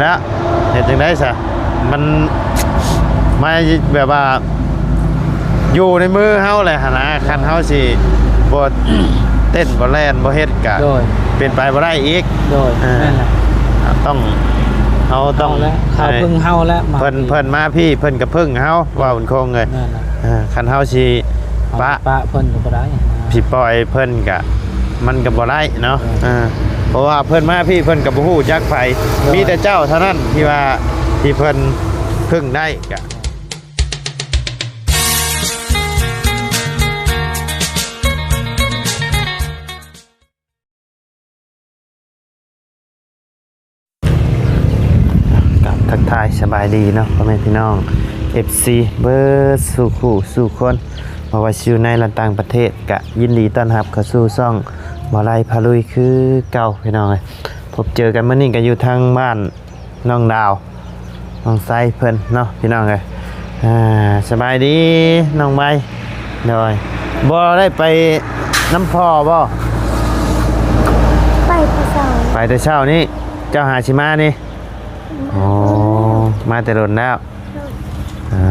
ແລ້ວເຮັດຈັ່ງໃດຊະ ມັນມາແບບວ່າຢູ່ໃນມືເຮົາແຫຼະຫັ້ນນະ ຄັນເຮົາຊິບໍ່ເຕັ້ນບໍ່ແລ່ນບໍ່ເຮັດກະ ໂດຍ ເປັນໄປບໍ່ໄດ້ອີກ ໂດຍ ເອີ ແມ່ນແຫຼະ ຕ້ອງ ເຮົາຕ້ອງ ເຮົາແຫຼະ ເຂົາເພິ່ງເຮົາແຫຼະ ເພິ່ນ ເພິ່ນມາພີ້ເພິ່ນກະເພິ່ງເຮົາ ເວົ້າເປັນຄົງເລີຍ ແມ່ນແຫຼະ ເອີ ຄັນເຮົາຊິປະ ເຮົາຊິປະເພິ່ນກະບໍ່ໄດ້ ຊິປ່ອຍເພິ່ນກະ ມັນກະບໍ່ໄດ້ເນາະ ເອີ ເອີ ເພາະວ່າເພິ່ນມາພີ້ເພິ່ນກະບໍ່ຮູ້ຈັກໃຜ ໂດຍ ມີແຕ່ເຈົ້າເທົ່ານັ້ນທີ່ວ່າ ທີ່ເພິ່ນເພິ່ງໄດ້ກະ ກາບທັກທາຍສະບາຍດີເນາະ ພໍ່ແມ່ພີ່ນ້ອງ ເອັຟຊີ ເບິດສູ່ຄູ່ສູ່ຄົນ ບໍ່ວ່າຊິຢູ່ໃນ ແລະ ຕ່າງປະເທດ ກະຍິນດີຕ້ອນຮັບເຂົ້າສູ່ຊ່ອງບໍ່ໄດ້ພາລຸຍຄືເກົ່າ ພີ່ນ້ອງເອີຍ. ພົບເຈີກັນມື້ນີ້ກະຢູ່ທາງບ້ານ ນ້ອງດາວ ນ້ອງໄຊເພິ່ນເນາະ ພີ່ນ້ອງເອີຍ ອ່າ ສະບາຍດີນ້ອງໃບ ໂດຍ ບໍ່ໄດ້ໄປນຳພໍ່ບໍ່? ໄປແຕ່ເຊົ້າ ໄປແຕ່ເຊົ້ານີ້ ເຈົ້າຫາຊິມານີ້? ມາ ອໍ ມາແຕ່ດົນແລ້ວ ອ່າ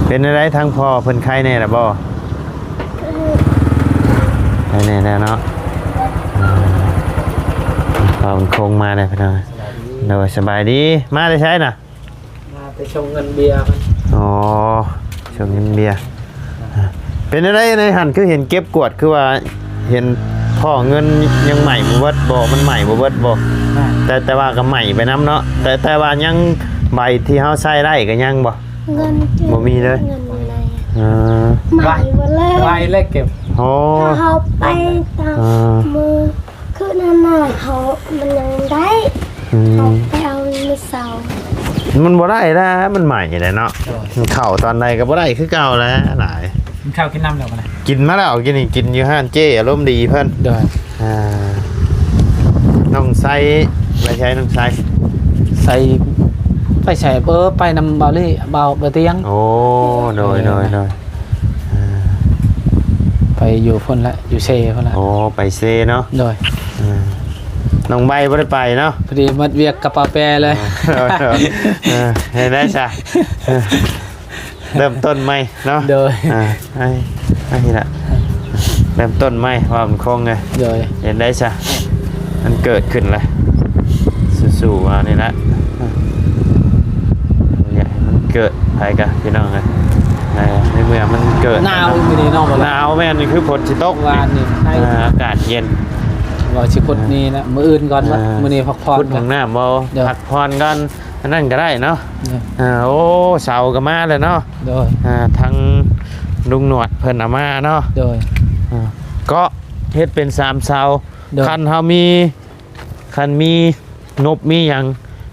ເປັນແນວໃດທາງພໍ່ເພິ່ນໄຄແນ່ລະບໍ່? ໄຄແນ່ແລ້ວເນາະ ອ່າ ພໍ່ເພິ່ນຄົງມາແລ້ວພີ່ນ້ອງ ໂດຍ ສະບາຍດີ ມາແຕ່ໃສນະ? ມາແຕ່ສົ່ງເງິນເບຍມັນ ອໍ ສົ່ງເງິນເບຍ ເປັນແນວໃດໃນຫັ້ນ ຄືເຫັນເກັບກວດ ຄືວ່າເຫັນພໍ່ເງິນຍັງໃໝ່ບໍ່ເບິດບໍ່? ມັນໃໝ່ບໍ່ເບິດບໍ່? ແຕ່ ແຕ່ວ່າກະໃໝ່ໄປນຳເນາະ ແຕ່ ແຕ່ວ່າຍັງໃບທີ່ເຮົາໃຊ້ໄດ້ກະຍັງບໍ່? ເງິນບໍ່ມີເລີຍ ເງິນຢູ່ໃນ ເອີ ໃໝ່ເບິດເລີຍ ໄວແລ້ວເກັບ ອໍ ເຮົາໄປຕາມ ເອີ ມື້ຄືນັ້ນນະ ເຮົາ ມັນຍັງໄດ້ ອືມ ເຮົາໄປເອົາມື້ເຊົ້າ ມັນບໍ່ໄດ້ແລ້ວ ມັນໃໝ່ແລ້ວເນາະ ໂດຍ ມັນເຂົ້າຕອນໃດກະບໍ່ໄດ້ຄືເກົ່າແລ້ວ ຫຼາຍ ກິນເຂົ້າກິນນ້ຳແລ້ວບໍ່ນະ? ກິນມາແລ້ວ ກິນ ກິນຢູ່ຮ້ານເຈ້ອາລົມດີເພິ່ນ ໂດຍ ອ່າ ນ້ອງໄຊ ໄປໃສນ້ອງໄຊ? ໄຊ ໄປໃສ ເອີ ໄປນຳບ່າວລີ້ ບ່າວ ບ່າວຕຽງ ໂອ້ ໂດຍ ໂດຍ ໂດຍ ອ່າ ໄປຢູ່ພຸ້ນລະ ຢູ່ເຊພຸ້ນລະ ໂອ້ ໄປເຊເນາະ ໂດຍ ອ່າ ນ້ອງໃບບໍ່ໄດ້ໄປເນາະ ພໍດີໝົດວຽກກະເປົາແປເລີຍ ອ່າ ເອີ ເຮັດໄດ້ຊະ ເລີ່ມຕົ້ນໃໝ່ເນາະ ໂດຍ ອ່າ ໄອ້ ໄອ້ລະ ເລີ່ມຕົ້ນໃໝ່ ເວົ້າເປັນຄົງເລີຍ ໂດຍ ເຮັດໄດ້ຊະ ມັນເກີດຂຶ້ນລະ ສູ້ໆ ເອົານີ້ລະ ຢາກໃຫ້ມັນເກີດ ໃຜກະ ພີ່ນ້ອງເອີຍ ໃນເມື່ອມັນເກີດ ໜາວມື້ນີ້ເນາະ ໜາວແມ່ນ ຄືຝົນຊິຕົກ ວານນີ້ ອ່າ ອາກາດເຢັນ ວ່າຊິຂຸດນີ້ນະ ມື້ອື່ນກ່ອນ ອ່າ ມື້ນີ້ພັກຜ່ອນ ຂຸດຫ້ອງນ້ຳບໍ່ ໂດຍ ພັກຜ່ອນກ່ອນ ອັນນັ້ນກະໄດ້ເນາະ ໂດຍ ອ່າ ໂອ້ ເສົາກະມາແລ້ວເນາະ ໂດຍ ອ່າ ທາງລຸງໜວດເພິ່ນເອົາມາເນາະ ໂດຍ ອ່າ ເກາະເຮັດເປັນສາມເສົາ ໂດຍ ຄັນເຮົາມີ ຄັນມີນົບມີຫຍັງ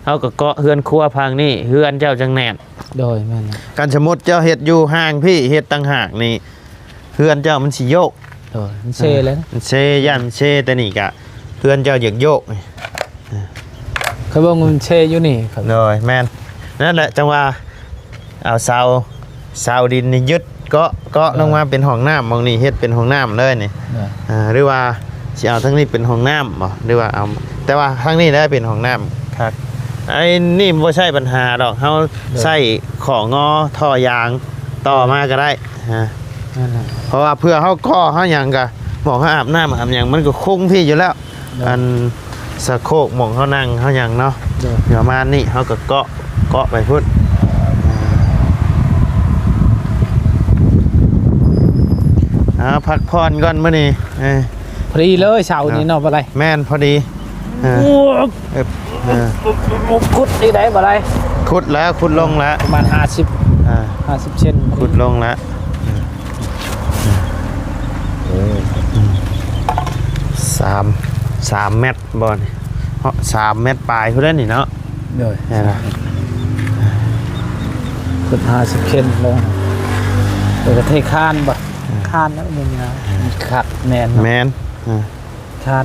ເຮົາກະເກາະເຮືອນຄົວພັງນີ້ ເຮືອນເຈົ້າຈັ່ງແໜ້ນ ໂດຍ ແມ່ນ ຄັນສົມມຸດເຈົ້າເຮັດຢູ່ຫ່າງພີ້ ເຮັດຕ່າງຫາກນີ້ ເຮືອນເຈົ້າມັນຊິໂຍກ ໂດຍ ມັນເຊເລີຍ ມັນເຊ ຢ້ານມັນເຊ ແຕ່ນີ້ກະເຮືອນເຈົ້າຢາກໂຍກ ຂ້ອຍເບິ່ງມັນເຊຢູ່ນີ້ ໂດຍ ແມ່ນ ນັ້ນແຫຼະ ຈັ່ງວ່າເອົາເສົາ ເສົາດິນນີ້ຍຶດ ເກາະ ເກາະລົງມາເປັນຫ້ອງນ້ຳ ໝ່ອງນີ້ເຮັດເປັນຫ້ອງນ້ຳເລີຍນີ້ ໂດຍ ອ່າ ຫຼືວ່າຊິເອົາທາງນີ້ເປັນຫ້ອງນ້ຳບໍ່ ຫຼືວ່າເອົາ ແຕ່ວ່າທາງນີ້ແຫຼະເປັນຫ້ອງນ້ຳຄັກ ໂດຍ ໄອ້ນີ້ບໍ່ໃຊ້ບັນຫາດອກ ເຮົາໃຊ້ຂໍ້ງໍ ທໍ່ຢາງຕໍ່ມາກະໄດ້ ອ່າ ນັ້ນແຫຼະ ເພາະວ່າເພື່ອເຮົາກໍເຮົາຫຍັງກະ ໝ່ອງເຮົາອາບນ້ຳອາບຫຍັງ ມັນກະຄົງພີ້ຢູ່ແລ້ວ ໂດຍ ອັນສະໂຄກ ໝ່ອງເຮົານັ່ງເຮົາຫຍັງເນາະ ໂດຍ ປະມານນີ້ ເຮົາກະເກາະ ເກາະໄປພຸ້ນ ອ່າ ພັກຜ່ອນກ່ອນມື້ນີ້ ເອີ ພໍດີເລີຍ ເຊົ້ານີ້ເນາະ ບໍ່ໄດ້ ແມ່ນ ພໍດີ ເອີ ເອີ ເອີ ຂຸດນີ້ໄດ້ບໍ່ໄດ້ ຂຸດແລ້ວ ຂຸດລົງແລ້ວ ປະມານຫ້າສິບ ອ່າ ຫ້າສິບເຊັນ ຂຸດລົງແລ້ວ ໂອ້ ສາມ ສາມແມັດບໍ່ນີ້ ເນາະ ສາມແມັດປາຍພຸ້ນແຫຼະນີ້ເນາະ ໂດຍ ແມ່ນລະ ຂຸດຫ້າສິບເຊັນລົງ ແລ້ວກະເທຄານບໍ່ ອ່າ ຄານແລ້ວມື້ນີ້ນະ ອ່າ ຄັກແນ່ນ ແມ່ນ ອ່າ ຄານ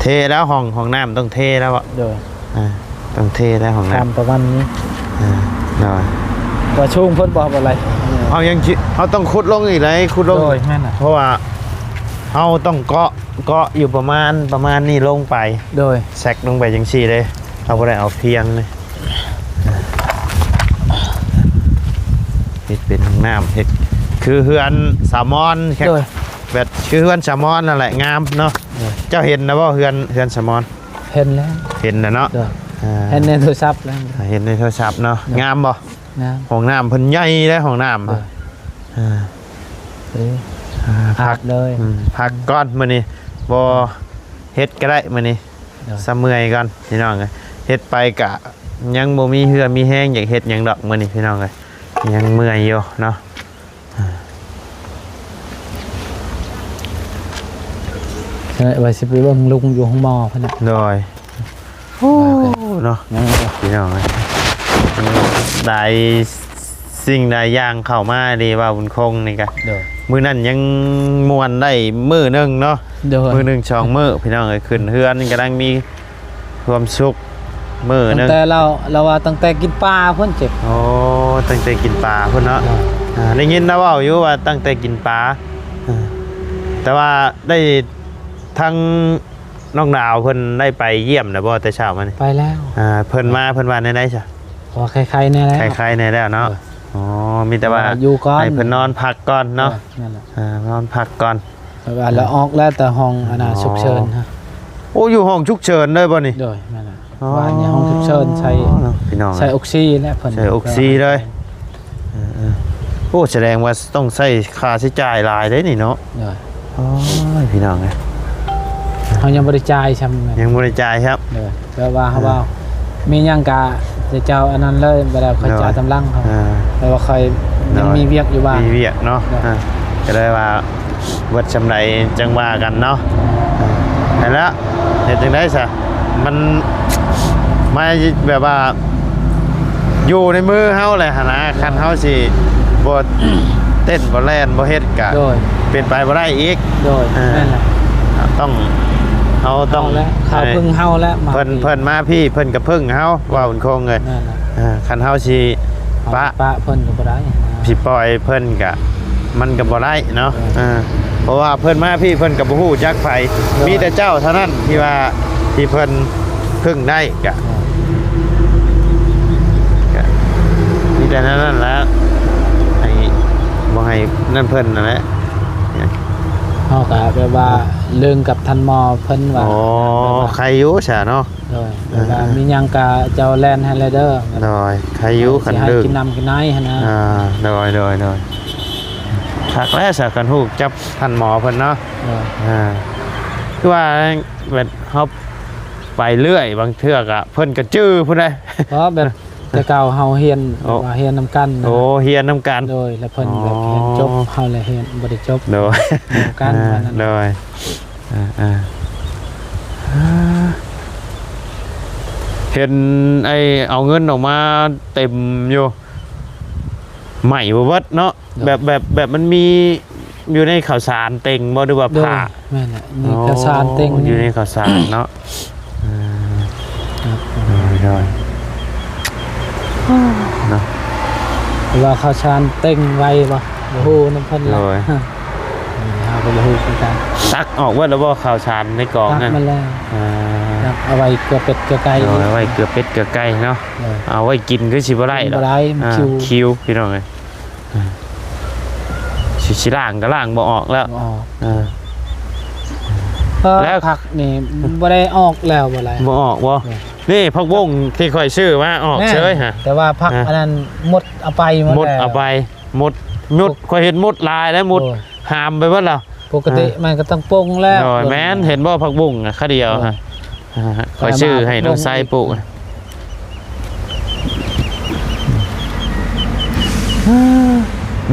ເທແລ້ວ ຫ້ອງ ຫ້ອງນ້ຳຕ້ອງເທແລ້ວ ໂດຍ ອ່າ ຕ້ອງເທແລ້ວຫ້ອງນ້ຳ ປະມານນີ້ ອ່າ ໂດຍ ວ່າສູງໂພດບໍ່ ບໍ່ໄດ້ ເຮົາຍັງຊິ ເຮົາຕ້ອງຂຸດລົງອີກໄດ໋ ຂຸດລົງ ໂດຍ ແມ່ນນະ ເພາະວ່າ ເຮົາຕ້ອງເກາະ ເກາະຢູ່ປະມານ ປະມານນີ້ລົງໄປ ໂດຍ ແຊກລົງໄປຈັ່ງຊີ້ເດ້ ເຮົາບໍ່ໄດ້ເອົາພຽງເດ້ ເຮັດເປັນຫ້ອງນ້ຳ ເຮັດຄືເຮືອນສາວມອນ ໂດຍ ແບບຄືເຮືອນສາວມອນນັ້ນແຫຼະ ງາມເນາະ ໂດຍ ເຈົ້າເຫັນແລ້ວບໍ່ ເຮືອນ ເຮືອນສາວມອນ? ເຫັນແລ້ວ ເຫັນແລ້ວເນາະ ໂດຍ ອ່າ ເຫັນໃນໂທລະສັບແລ້ວ ເຫັນໃນໂທລະສັບເນາະ ໂດຍ ງາມບໍ່? ງາມ ຫ້ອງນ້ຳເພິ່ນໃຫຍ່ເດ້ ຫ້ອງນ້ຳ ໂດຍ ອ່າ ເອີ ອ່າ ອາບເລີຍ ອືມ ພັກກ່ອນມື້ນີ້ ບໍ່ເຮັດກໍໄດ້ມື້ນີ້ ໂດຍ ສະເມື່ອຍກ່ອນພີ່ນ້ອງເອີຍ ເຮັດໄປກະຍັງບໍ່ມີເຫື່ອມີແຮງ ຢາກເຮັດຫຍັງດອກມື້ນີ້ພີ່ນ້ອງເອີຍ ຍັງເມື່ອຍຢູ່ເນາະ ອ່າ ເອີ ວ່າຊິໄປເບິ່ງລຸງຢູ່ໂຮງໝໍພຸ້ນນະ ໂດຍ ໂອ້ ໂອເຄ ເນາະ ຍັງ ພີ່ນ້ອງເອີຍ ຫຼາຍສິ່ງຫຼາຍຢ່າງເຂົ້າມາເດ້ ວ່າບຸນຄົງນີ້ກະ ໂດຍ ມື້ນັ້ນຍັງມ່ວນໄດ້ມື້ໜຶ່ງເນາະ ໂດຍ ມື້ໜຶ່ງສອງມື້ ພີ່ນ້ອງເອີຍ ຂຶ້ນເຮືອນກຳລັງມີຄວາມສຸກມື້ໜຶ່ງ ຕັ້ງແຕ່ລາວ ລາວວ່າຕັ້ງແຕ່ກິນປາພຸ້ນເຈັບ ໂອ້ ຕັ້ງແຕ່ກິນປາພຸ້ນເນາະ ໂດຍ ອ່າ ໄດ້ຍິນລາວເວົ້າຢູ່ວ່າຕັ້ງແຕ່ກິນປາ ອ່າ ແຕ່ວ່າໄດ້ ທາງນ້ອງດາວເພິ່ນໄດ້ໄປຢ້ຽມແລ້ວບໍ່ແຕ່ເຊົ້າມານີ້? ໄປແລ້ວ ອ່າ ເພິ່ນມາເພິ່ນວ່າແນວໃດຊະ? ກໍໄຄໆແດ່ແລ້ວ ໄຄໆແດ່ແລ້ວເນາະ ເອີ ອໍ ມີແຕ່ວ່າ ເອີ ຢູ່ກ່ອນ ໃຫ້ເພິ່ນນອນພັກກ່ອນເນາະ ເອີ ນັ້ນແຫຼະ ອ່າ ນອນພັກກ່ອນ ແລ້ວກໍລາອອກແລ້ວແຕ່ຫ້ອງອັນນ່າ ອໍ ສຸກເສີນຮະ ໂອ້ ຢູ່ຫ້ອງສຸກເສີນເລີຍບໍ່ນີ້? ໂດຍ ນັ້ນແຫຼະ ອໍ ວ່າໃນຫ້ອງສຸກເສີນໃສ່ ເນາະ ພີ່ນ້ອງ ໃສ່ອົກຊີແຫຼະເພິ່ນ ໃສ່ອົກຊີເລີຍ ເອີໆ ໂອ້ ສະແດງວ່າຕ້ອງໃຊ້ຄ່າໃຊ້ຈ່າຍຫຼາຍເດ້ນີ້ເນາະ ໂດຍ ໂອ້ຍ ພີ່ນ້ອງເອີຍ ເຮົາຍັງບໍ່ໄດ້ຈ່າຍຊ້ຳ ຍັງບໍ່ໄດ້ຈ່າຍຊ້ຳ ໂດຍ ແບບວ່າເຮົາ ອ່າ ເວົ້າ ມີຫຍັງກະເຈົ້າອັນນັ້ນເລີຍ ບໍ່ໄດ້ຄ່ອຍ ໂດຍ ຈ່າຍຕາມຫຼັງເຮົາ ອ່າ ແບບວ່າຂ້ອຍ ໂດຍ ຍັງມີວຽກຢູ່ບ້ານ ມີວຽກເນາະ ໂດຍ ອ່າ ກໍເລີຍວ່າ ເບິດຊ່ຳໃດຈັ່ງວ່າກັນເນາະ ຫັ້ນລະ ເຮັດຈັ່ງໃດຊະ ມັນມາແບບວ່າ ຢູ່ໃນມືເຮົາແຫຼະຫັ້ນນະ ຄັນເຮົາຊິບໍ່ເຕັ້ນບໍ່ແລ່ນບໍ່ເຮັດກະ ໂດຍ ເປັນໄປບໍ່ໄດ້ອີກ ໂດຍ ອ່າ ແມ່ນແຫຼະ ຕ້ອງ ເຮົາຕ້ອງ ເຮົາແຫຼະ ເຂົາເພິ່ງເຮົາແຫຼະ ມາ ເພິ່ນ ເພິ່ນມາພີ້ເພິ່ນກໍເພິ່ງເຮົາ ເວົ້າເປັນຄວາມເລີຍ ແມ່ນແຫຼະ ອ່າ ຄັນເຮົາຊິ ປະ ປະເພິ່ນກໍບໍ່ໄດ້ ຊິປ່ອຍເພິ່ນກະ ມັນກໍບໍ່ໄດ້ເນາະ ເອີ ເອີ ເພາະວ່າເພິ່ນມາພີ້ເພິ່ນກໍບໍ່ຮູ້ຈັກໃຜ ໂດຍ ມີແຕ່ເຈົ້າເທົ່ານັ້ນທີ່ວ່າ ທີ່ເພິ່ນເພິ່ງໄດ້ ກະ ເອີ ກະມີແຕ່ແນວນັ້ນແຫຼະ ໃຫ້ ບໍ່ໃຫ້ນັ້ນເພິ່ນນັ້ນແຫຼະ ເຮົາກໍແບບວ່າ ເອີ ເລື່ອງກັບທ່ານໝໍເພິ່ນວ່າ ໂອ້ ແບບວ່າ ໄຄຢູ່ຊະເນາະ ໂດຍ ເອີ ແບບວ່າມີຫຍັງກະເຈົ້າແລ່ນໃຫ້ແລ້ວເດີ ໂດຍ ໃຄຢູ່ ແບບວ່າ ຄັນ ຊິໃຫ້ ເລື່ອງ ກິນນ້ຳກິນໃນຫັ້ນນະ ອ່າ ໂດຍ ໂດຍ ໂດຍ ຄັກແລ້ວຊະ ຄັນຮູ້ຈັກທ່ານໝໍເພິ່ນເນາະ ໂດຍ ອ່າ ຄືວ່າແບບເຮົາໄປເລື້ອຍ ບາງເທື່ອກະເພິ່ນກະຈື່ພຸ້ນໃດ ເພາະແບບແຕ່ເກົ່າເຮົາຮຽນ ໂອ້ ແບບວ່າຮຽນນຳກັນນະ ໂອ້ ຮຽນນຳກັນ ໂດຍ ແລ້ວເພິ່ນແບບ ອໍ ຮຽນຈົບ ເຮົາແຫຼະຮຽນບໍ່ໄດ້ຈົບ ໂດຍ ນຳກັນ ອ່າ ວ່ານັ້ນ ໂດຍ ອ່າ ອ່າ ເຫັນໄອ້ເອົາເງິນອອກມາເຕັມຢູ່ ໄໝ້ບໍ່ເບິດເນາະ ໂດຍ ແບບ ແບບ ແບບມັນມີຢູ່ໃນເຂົ້າສານເຕັງບໍ່ ຫຼືວ່າ ໂດຍ ຜ້າ? ແມ່ນແຫຼະ ໃນ ອໍ ເຂົ້າສານເຕັງ ຢູ່ໃນເຂົ້າສານເນາະ ອ່າ ໂດຍ ໂດຍ ເນາະ ຫຼືວ່າເຂົ້າສານເຕັງໄວ້ບໍ່? ບໍ່ຮູ້ນຳເພິ່ນແຫຼະ ໂດຍ ເຮົາກໍບໍ່ຮູ້ຄືກັນ ຕັກອອກເບິດແລ້ວບໍ່ ເຂົ້າສານໃນກອງຫັ້ນ? ຕັກມາແລ້ວ ອ່າ ຕັກເອົາໄວ້ເກືອເປັດເກືອໄກ່ ໂດຍ ເອົາໄວ້ເກືອເປັດເກືອໄກ່ເນາະ ໂດຍ ເອົາໄວ້ກິນຄືຊິບໍ່ໄດ້ດອກ ກິນບໍ່ໄດ້ ມັນ ອ່າ ຄິວ ຄິວ ພີ່ນ້ອງເອີຍ ອ່າ ຊິ ຊິລ້າງກໍລ້າງບໍ່ອອກແລ້ວ ບໍ່ອອກ ອ່າ ເອີ ແລ້ວ ຜັກນີ້ບໍ່ໄດ້ອອກແລ້ວ ບໍ່ໄດ້ ບໍ່ອອກບໍ່? ໂດຍ ນີ້ຜັກບົ້ງທີ່ຂ້ອຍຊື້ມາອອກ ແມ່ນ ເຊີຍຫະ ແຕ່ວ່າຜັກ ອ່າ ອັນນັ້ນໝົດເອົາໄປໝົດ ໝົດ ແລ້ວ ເອົາໄປ ໝົດ ໝົດ ຂ້ອຍເຫັນໝົດຫຼາຍແລ້ວ ໝົດ ໂດຍ ຫາມໄປເບິດແລ້ວ ປົກກະຕິ ອ່າ ມັນກໍຕ້ອງປົງແລ້ວ ໂດຍ ແມ່ນ ເຫັນບໍ່ ຜັກບຸ້ງນະ ຄາດຽວ ໂດຍ ຫະ ຂ້ອຍຊື້ໃຫ້ນ້ອງຊາຍປູກ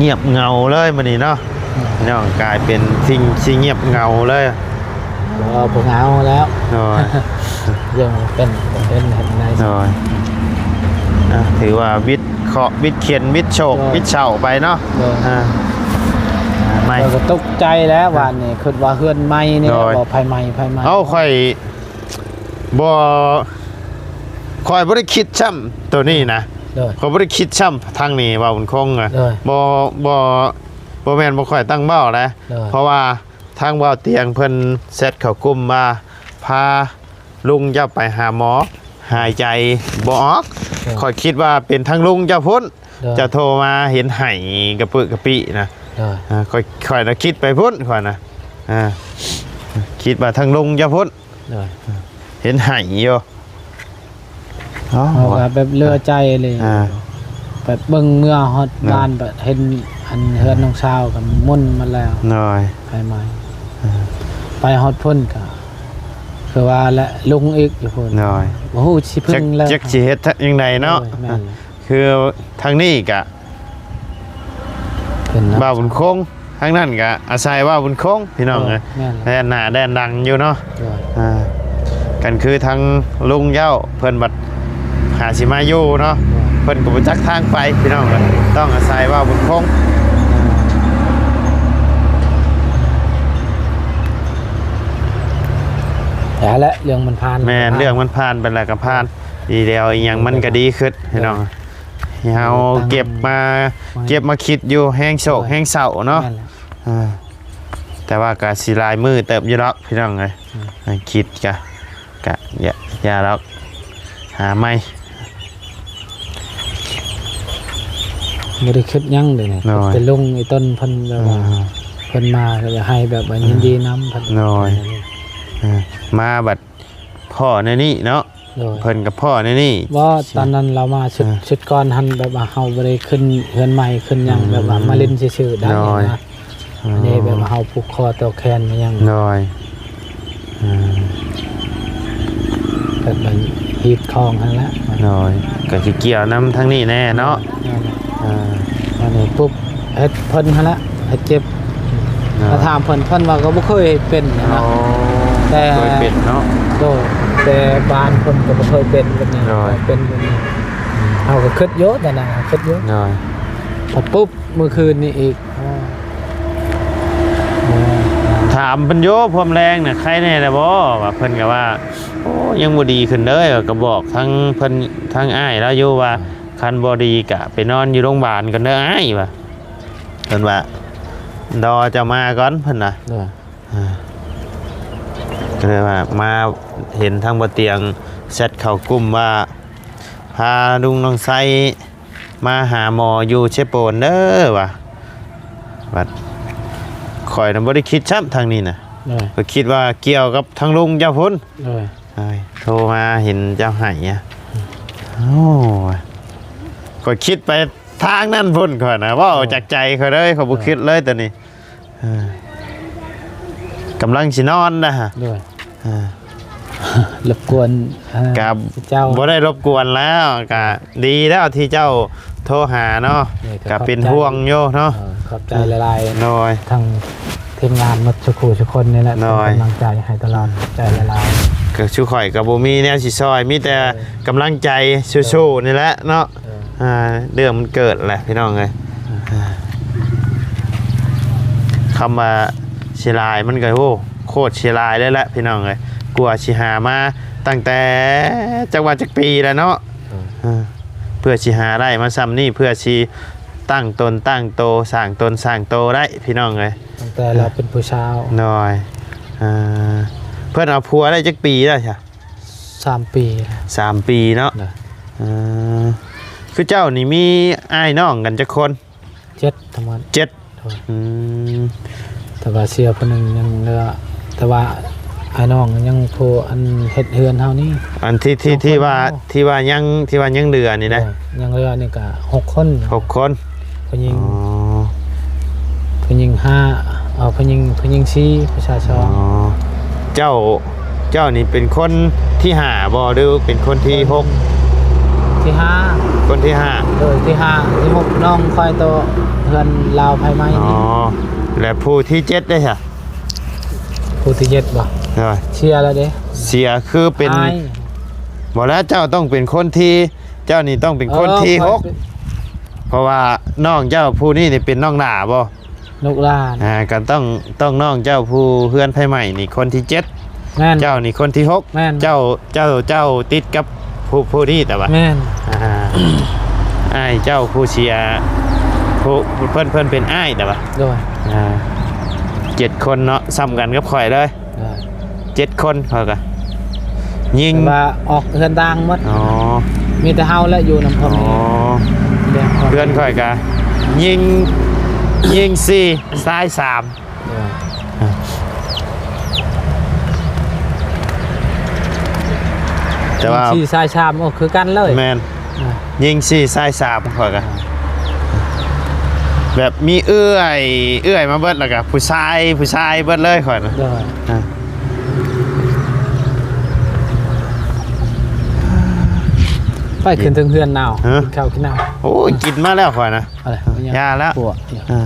ງຽບເຫງົາເລີຍມື້ນີ້ເນາະ ອືມ ພີ່ນ້ອງ ກາຍເປັນສິ່ງທີ່ງຽບເຫງົາເລີຍ ບໍ່ ບໍ່ເຫງົາແລ້ວ ໂດຍ ຍັງເປັນ ເປັນເຮັດໄດ້ ໂດຍ ອ່າ ຖືວ່າວິດເຄາະ ວິດເຂັນ ວິດໂຊກ ໂດຍ ວິດເສົາໄປເນາະ ໂດຍ ອ່າ ໃໝ່ ຂ້ອຍກໍຕົກໃຈແລ້ວ ອ່າ ວານນີ້ ຄິດວ່າເຮືອນໃໝ່ນີ້ ໂດຍ ບໍ່ ໄຟໄໝ້ ໄຟໄໝ້ ເອົ້າ ຂ້ອຍບໍ່ ຂ້ອຍບໍ່ໄດ້ຄິດຊ້ຳໂຕນີ້ນະ ໂດຍ ຂ້ອຍບໍ່ໄດ້ຄິດຊ້ຳທາງນີ້ ເວົ້າຕະກົງນະ ໂດຍ ບໍ່ ບໍ່ ບໍ່ແມ່ນບໍ່ຄ່ອຍຕັ້ງເວົ້ານະ ໂດຍ ເພາະວ່າ ທາງບ່າວຕຽງເພິ່ນແຊັດເຂົ້າກຸ່ມວ່າ ພາລຸງເຈົ້າໄປຫາໝໍ ຫາຍໃຈບໍ່ອອກ. ໂດຍ ຂ້ອຍຄິດວ່າເປັນທາງລຸງເຈົ້າພຸ້ນ ໂດຍ ເຈົ້າໂທມາເຫັນໄຫ້ກະປຶກະປິນະ. ໂດຍ ອາ ຂ້ອຍ ຂ້ອຍນະຄິດໄປພຸ້ນ ຂ້ອຍນະ ອາ ຄິດວ່າທາງລຸງເຈົ້າພຸ້ນ. ໂດຍ ເຫັນໄຫ້ຢູ່. ເອົາ ເຮົາກໍແບບເຫຼືອໃຈເລີຍ ອ່າ ແບບເບິ່ງເມືອຮອດ ໂດຍ ບ້ານ ແບບເຫັນອັນເຮືອນນ້ອງສາວກໍໝຸ່ນໝົດແລ້ວ. ໂດຍ ໄຟໄໝ້ ອ່າ ໄປຮອດພຸ້ນກໍຄືວ່າແຫຼະ ລົງອີກຢູ່ພຸ້ນ. ໂດຍ ບໍ່ຮູ້ຊິເພິ່ງແລ້ວ ຈັກ ຈັກຊິເຮັດຈັ່ງໃດເນາະ. ໂດຍ ແມ່ນແຫຼະ ຄືທາງນີ້ກະ ເປັນ ບ່າວບຸນຄົງ ທາງນັ້ນກະອາໄສບ່າວບຸນຄົງ ພີ່ນ້ອງເອີຍ. ໂດຍ ແມ່ນແຫຼະ ແລ່ນໜ້າແລ່ນຫຼັງຢູ່ເນາະ. ໂດຍ ອ່າ ກັນຄືທາງລຸງເຈົ້າ ເພິ່ນບັດຫາຊິມາຢູ່ເນາະ. ໂດຍ ເພິ່ນກໍບໍ່ຈັກທາງໄປ ພີ່ນ້ອງເອີຍ ຕ້ອງອາໄສບ່າວບຸນຄົງ. ແລ້ວແຫຼະ ເລື່ອງມັນຜ່ານ ແມ່ນ ກໍຜ່ານ ເລື່ອງມັນຜ່ານໄປແລ້ວກໍຜ່ານ. ດີແລ້ວ ອີ່ຫຍັງມັນກໍດີຂຶ້ນ ໂດຍ ພີ່ນ້ອງ. ເຮົາເກັບມາ ເກັບມາຄິດຢູ່ແຮງໂສກແຮງເສົ້າເນາະ. ແມ່ນແຫຼະ ອ່າ ແຕ່ວ່າກໍຊິຫຼາຍມື້ເຕີບຢູ່ດອກ ພີ່ນ້ອງເອີຍ. ອືມ ຄິດກະ ກະຢ່າ ຢ່າດອກ ຫາໃໝ່ ບໍ່ໄດ້ຄິດຫຍັງເດ. ໂດຍ ແຕ່ລຸງອີ່ຕົນເພິ່ນແບບວ່າ ອ່າ ເພິ່ນມາກໍຢາກໃຫ້ແບບວ່າ ອ່າ ຍິນດີນຳເພິ່ນ. ໂດຍ ອ່າ ມາບັດ ພໍ້ແນວນີ້ເນາະ. ໂດຍ ເພິ່ນກໍພໍ້ແນວນີ້. ບໍ່ ຕອນນັ້ນລາວມາຊຸດ ອ່າ ຊຸດກ່ອນຫັ້ນ ແບບວ່າເຮົາບໍ່ໄດ້ຂຶ້ນເຮືອນໃໝ່ຂຶ້ນຫຍັງ ອືມ ແບບວ່າມາຫຼິ້ນຊື່ໆໄດ້. ໂດຍ ນະ ອ່າ ອັນນີ້ແບບວ່າເຮົາຜູກຄໍຕໍ່ແຂນມາຫຍັງ. ໂດຍ ອ່າ ແບບວ່າຮີດຄອງຫັ້ນແຫຼະ. ໂດຍ ກໍຊິກ່ຽວນຳທາງນີ້ແດ່ເນາະ. ໂດຍ ອ່າ ອັນນີ້ປຸບ ເຮັດເພິ່ນຫັ້ນແຫຼະ ເຮັດເຈັບ. ອ່າ ຖ້າຖາມເພິ່ນ ເພິ່ນວ່າກໍບໍ່ເຄີຍເປັນນະ. ອໍ ແຕ່ ເຄີຍເປັນເນາະ. ໂດຍ ແຕ່ບ້ານເພິ່ນກໍບໍ່ເຄີຍເປັນແບບນີ້. ໂດຍ ເປັນແບບນີ້ ເຮົາກໍຄິດຢູ່ ຕອນນັ້ນຄິດຢູ່. ໂດຍ ພໍປຸບ ມື້ຄືນນີ້ອີກ ຖາມເພິ່ນຢູ່ພວມແລງນະ ໄຄແດ່ແລ້ວບໍ່ ວ່າເພິ່ນກໍວ່າ ໂອ້ ຍັງບໍ່ດີຂຶ້ນເດີ. ກໍບອກທາງເພິ່ນ ທາງອ້າຍລາວຢູ່ວ່າ ອ່າ ຄັນບໍ່ດີກະໄປນອນຢູ່ໂຮງບານກ່ອນເດີອ້າຍ ວ່າ ເພິ່ນວ່າ ລໍເຈົ້າມາກ່ອນ ເພິ່ນວ່າ. ໂດຍ ອ່າ ກໍເລີຍວ່າມາເຫັນທາງບ່າວຕຽງແຊັດເຂົ້າກຸ່ມວ່າ ພາລຸງນ້ອງໄຊມາຫາໝໍຢູ່ເຊໂປນເດີ ວ່າ ບັດຂ້ອຍນະບໍ່ໄດ້ຄິດຊ້ຳທາງນີ້ນະ. ໂດຍ ຂ້ອຍຄິດວ່າກ່ຽວກັບທາງລຸງເຈົ້າພຸ້ນ. ໂດຍ ໂທມາເຫັນເຈົ້າໄຫ້ອະ. ໂອ້ຍ ຂ້ອຍຄິດໄປທາງນັ້ນພຸ້ນ ຂ້ອຍນະ ເວົ້າ ໂດຍ ຈາກໃຈຂ້ອຍເລີຍ ຂ້ອຍບໍ່ ໂດຍ ຄິດເລີຍຕອນນີ້. ເອີ ກຳລັງຊິນອນນະ. ໂດຍ ເອີ ລົບກວນ ເອີ ກະ ເຈົ້າ ບໍ່ໄດ້ລົບກວນແລ້ວ ກະດີແລ້ວທີ່ເຈົ້າໂທຫາເນາະ. ໂດຍ ກະເປັນຫ່ວງຢູ່ເນາະ. ເອີ ຂອບໃຈຫຼາຍໆ ໂດຍ ທັງທີມງານໝົດສູ່ຄູ່ສູ່ຄົນນີ້ແຫຼະ. ໂດຍ ເປັນກຳລັງໃຈໃຫ້ຕະຫຼອດ ຂອບໃຈຫຼາຍໆ. ກະຊຸຂ້ອຍກະບໍ່ມີແນວຊິຊ່ອຍ ມີແຕ່ ໂດຍ ກຳລັງໃຈ ໂດຍ ສູ້ໆນີ້ແຫຼະເນາະ. ເອີ ອ່າ ເລື່ອງມັນເກີດແຫຼະພີ່ນ້ອງເອີຍ. ອ່າ ຄຳວ່າເສຍດາຍມັນກໍ ໂອ້ ໂຄດເສຍດາຍເລີຍແຫຼະພີ່ນ້ອງເອີຍ. ກວ່າຊິຫາມາຕັ້ງແຕ່ຈັກວ່າຈັກປີແລ້ວເນາະ. ເອີ ອ່າ ເພື່ອຊິຫາໄດ້ມາຊ່ຳນີ້ ເພື່ອຊິຕັ້ງຕົນຕັ້ງໂຕ ສ້າງຕົນສ້າງໂຕໄດ້ພີ່ນ້ອງເອີຍ. ຕັ້ງແຕ່ລາວເປັນຜູ້ສາວ. ໂດຍ ອ່າ ເພິ່ນເອົາຜົວໄດ້ຈັກປີແລ້ວຊະ? ສາມປີ. ສາມປີເນາະ. ໂດຍ ເອີ ຄືເຈົ້ານີ້ມີອ້າຍນ້ອງກັນຈັກຄົນ? ເຈັດທັງໝົດ. ເຈັດ. ໂດຍ ອືມ ແຕ່ວ່າເສຍຜູ້ໜຶ່ງ ຍັງເຫຼືອ ແຕ່ວ່າອ້າຍນ້ອງຍັງຜູ້ອັນເຮັດເຮືອນເຮົານີ້ ອັນທີ່ ທີ່ ທີ່ວ່າ ທີ່ວ່າຍັງ ທີ່ວ່າຍັງເຫຼືອນີ້ນະ. ໂດຍ ຍັງເຫຼືອນີ້ກະຫົກຄົນ. ຫົກຄົນ. ຜູ້ຍິງ ອໍ ຜູ້ຍິງຫ້າ ເອີ ຜູ້ຍິງ ຜູ້ຍິງສີ່ ຜູ້ຊາຍສອງ. ອໍ ເຈົ້າ ເຈົ້ານີ້ເປັນຄົນທີຫ້າບໍ່ ຫຼືເປັນຄົນທີຫົກ? ທີຫ້າ. ຄົນທີຫ້າ. ໂດຍ ທີຫ້າ ທີຫົກ ນ້ອງຂ້ອຍໂຕເຮືອນລາວໄຟໄໝ້. ອໍ ແລະຜູ້ທີເຈັດເດ້ຊະ? ຜູ້ທີເຈັດບໍ່? ໂດຍ ເສຍແລ້ວເດ້. ເສຍຄືເປັນ ອ້າຍ ບໍ່ແລ້ວ ເຈົ້າຕ້ອງເປັນຄົນທີ ເຈົ້ານີ້ຕ້ອງເປັນຄົນທີຫົກ ເອີ ເພາະວ່ານ້ອງເຈົ້າຜູ້ນີ້ນີ້ເປັນນ້ອງຫຼ້າບໍ່? ລູກຫຼ້ານ. ອ່າ ກໍຕ້ອງ ຕ້ອງນ້ອງເຈົ້າຜູ້ເຮືອນໄຟໄໝ້ນີ້ຄົນທີເຈັດ. ແມ່ນ. ເຈົ້ານີ້ຄົນທີຫົກ. ແມ່ນ. ເຈົ້າ ເຈົ້າ ເຈົ້າຕິດກັບຜູ້ ຜູ້ນີ້ແຕ່ວ່າ. ແມ່ນ. ອ່າ ອ້າຍເຈົ້າຜູ້ເສຍ ຜູ້ ເພິ່ນ ເພິ່ນເປັນອ້າຍແຕ່ວ່າ. ໂດຍ. ອ່າ ເຈັດຄົນເນາະ ສ່ຳກັນກັບຂ້ອຍເລີຍ ໂດຍ ເຈັດຄົນ ຂ້ອຍກະຍິງ ແຕ່ວ່າອອກເຮືອນຕ່າງໝົດ ອໍ ມີແຕ່ເຮົາແຫຼະຢູ່ນຳພໍ່ແມ່ ອໍ ແລະ ເຮືອນຂ້ອຍກະຍິງ ຍິງສີ່ ຊາຍສາມ ໂດຍ ອ່າ ແຕ່ວ່າ ຍິງສີ່ ຊາຍສາມ ໂອ້ ຄືກັນເລີຍ ແມ່ນ ອ່າ ຍິງສີ່ ຊາຍສາມ ຂ້ອຍກະ ອ່າ ແບບມີເອື້ອຍ ເອື້ອຍມາເບິດ ແລ້ວກະຜູ້ຊາຍ ຜູ້ຊາຍເບິດເລີຍຂ້ອຍນະ ໂດຍ ອ່າ ໄປຂຶ້ນເທິງເຮືອນນາວ ຮະ ກິນເຂົ້າກິນນ້ຳ ໂອ້ຍ ກິນມາແລ້ວຂ້ອຍນະ ເອົາແຫຼະ ຢ່າແລ້ວ ອ່າ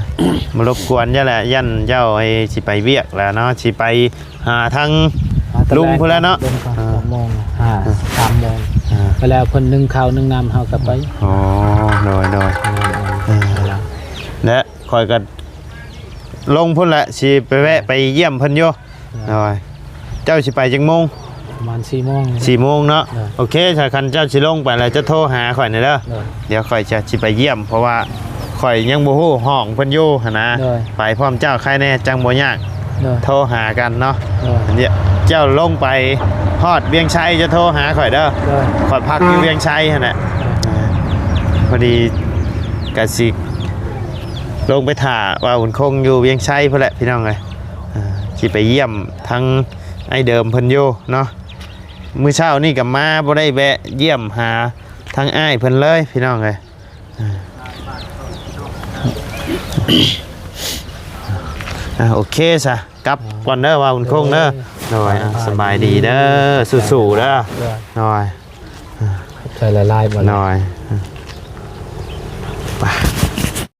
ບໍ່ລົບກວນເຈົ້າແຫຼະ ຢ້ານເຈົ້າໄອ້ຊິໄປວຽກແລ້ວເນາະ ຊິໄປຫາທາງລຸງພຸ້ນແຫຼະເນາະ ເບິ່ງກ່ອນ ອ່າ ສອງໂມງ ອ່າ ອ່າ ສາມໂມງ ອ່າ ໄປແລ້ວເພິ່ນໜຶ້ງເຂົ້າໜຶ້ງນ້ຳ ເຮົາກໍໄປ ອໍ ໂດຍ ໂດຍ ເອີ ແລະ ຂ້ອຍກໍລົງພຸ້ນແຫຼະ ຊິໄປແວະໄປຢ້ຽມເພິ່ນຢູ່ ອ່າ ໂດຍ ເຈົ້າຊິໄປຈັກໂມງ? ປະມານສີ່ໂມງ ສີ່ໂມງເນາະ ໂດຍ ໂອເຄ ຖ້າຄັນເຈົ້າຊິລົງໄປແລ້ວ ເຈົ້າໂທຫາຂ້ອຍແດ່ເດີ ໂດຍ ດຽວຂ້ອຍຈະຊິໄປຢ້ຽມ ເພາະວ່າຂ້ອຍຍັງບໍ່ຮູ້ຫ້ອງເພິ່ນຢູ່ຫັ້ນນະ ໂດຍ ໄປພ້ອມເຈົ້າໃຄແດ່ ຈັ່ງບໍ່ຍາກ ໂດຍ ໂທຫາກັນເນາະ ໂດຍ ດຽວເຈົ້າລົງໄປຮອດວຽງໄຊ ເຈົ້າໂທຫາຂ້ອຍເດີ ໂດຍ ຂ້ອຍພັກຢູ່ວຽງໄຊຫັ້ນແຫຼະ ໂດຍ ອ່າ ພໍດີກະຊິລົງໄປຖ້າວ່າບຸນຄົງຢູ່ວຽງໄຊພຸ້ນແຫຼະ ພີ່ນ້ອງເອີຍ ອ່າ ຊິໄປຢ້ຽມທາງອ້າຍເດີມເພິ່ນຢູ່ເນາະ ມື້ເຊົ້ານີ້ກໍມາບໍ່ໄດ້ແວະຢ້ຽມຫາທາງອ້າຍເພິ່ນເລີຍ ພີ່ນ້ອງເອີຍ ອ່າ ອ່າ ໂອເຄຊະ ກັບກ່ອນເດີ ວ່າບຸນຄົງເດີ ໂດຍ ໂດຍ ອ່າ ສະບາຍດີເດີ ສູ້ໆເດີ ໂດຍ ໂດຍ ຂອບໃຈຫຼາຍໆ ໂດຍ ອ່າ ໄປ